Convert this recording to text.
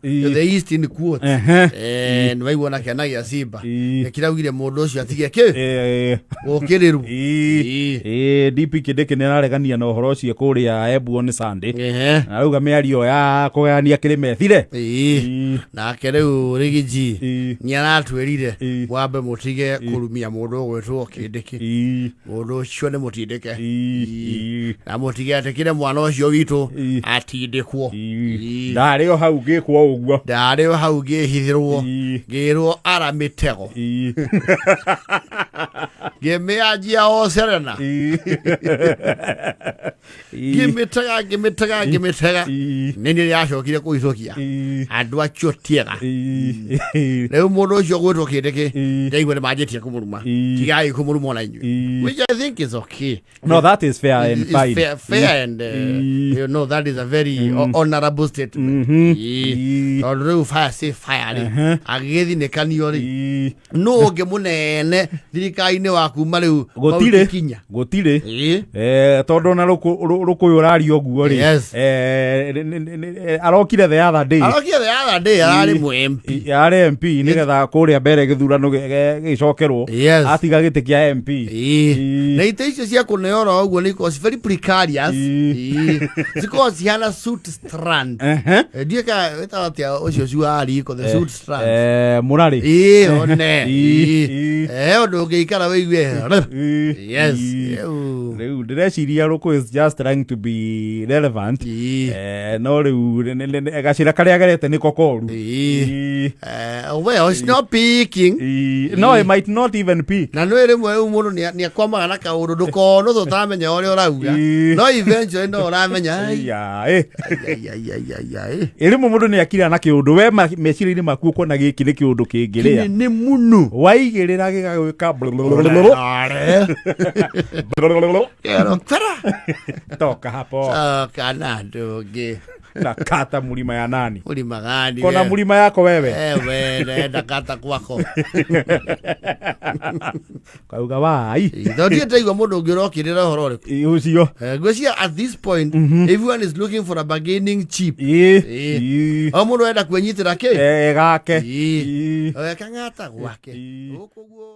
The East in quotes. Nĩ waigua na kĩana gĩa Simba nĩkĩraugire mũndũ ũcio atige kĩ gũkĩrĩru. DP Kindiki nĩ araregania na ũhoro ũcio kũrĩa Embu on Sunday. Na arauga mĩario ya kũgayania kĩrĩma ĩthire. Nake rĩu Rigiji nĩ aratwĩrire mwambe mũtige kũrumia mũndũ ũgwĩtwo Kindiki. Mũndũ ũcio nĩ mũtindĩke. Na mũtige atĩkĩre mwana ũcio witũ atindĩkwo. Ndarĩ o hau ngĩkwo ũguo. Ndarĩ o hau ngĩhithĩrwo. Ngĩrwo ara mĩtego. Ngĩmĩanjia o Serena. Ngĩmĩtega, ngĩmĩtega, ngĩmĩtega. Nĩ niĩ yacokire kũhithũkia. Andũ acio tiega. Rĩu mũndũ ũcio gwĩtwo Kĩndĩkĩ ndaigua nĩ manjĩtie kũmũruma. Tigai kũmũruma ona inyuĩ. Which I think is okay. No, that is fair and It's fine. fair and that is a very honorable statement. Tondũ rĩu fire say fire rĩ agĩgĩthinĩkanio rĩ nũ ũngĩ mũnene thirikari-inĩ wa kuma rĩu Gũtirĩ. Mount Kinya? Gũtirĩ. Tondũ ona rũkũyũ ũraria ũguo rĩ, arokire the other day. Arokire the other day, ararĩ mũ MP. Arĩ MP nĩgetha kũrĩa mbere gĩthurano gĩcokerwo. Atiga gĩtĩ kĩa MP. Na ite icio cia kũneo oro ũguo nĩ ikoragwo ci very precarious. Cikoragwo cihana suit strand. Ndiũĩ kana wĩtaga atĩa ũcio cuaga riko, the suit strand. Mũrarĩ. Ĩĩ, one. Ũndũ ũngĩikara wĩigue. Yes. Rĩu. Rĩu ndĩreciria rũkũ is just trying to be relevant. No rĩu gacĩra karĩa gerete nĩko koru. Well, it's not picking. No, it might not even pick. Na nä rĩmwe rĩu mũndũ nĩ akwamaga na kaũndũ ndũkonwo tũtamenya ũrĩa ũrauga. No eventually no ũramenya, ai, Ya, ai, ai, ai, ai, ai. Ĩ rĩmwe mũndũ nĩ akira na kĩũndũ we meciria-inĩ maku ũkona gĩkĩ nĩ kĩũndũ kĩngĩrĩa. Kĩnene mũno. Waigĩrĩra gĩgagwĩka. Are. Kero kwera. Toka hapo. Coka na ndũngĩ. Na kata mlima ya nani? Mlima gani? Kona wewe? Mlima yako wewe. Ewe, naenda kata kwako. Kauga wai. Tondũ ndaigua mũndũ ũngĩ ũrokĩrĩra ũhoro ũrĩkũ. Ũcio. Ngwĩciria at this point everyone is looking for a bargaining chip. O mũndũ enda kwĩnyitĩra kĩ. Gake. Kang'ata gwake. Gũkũ guo.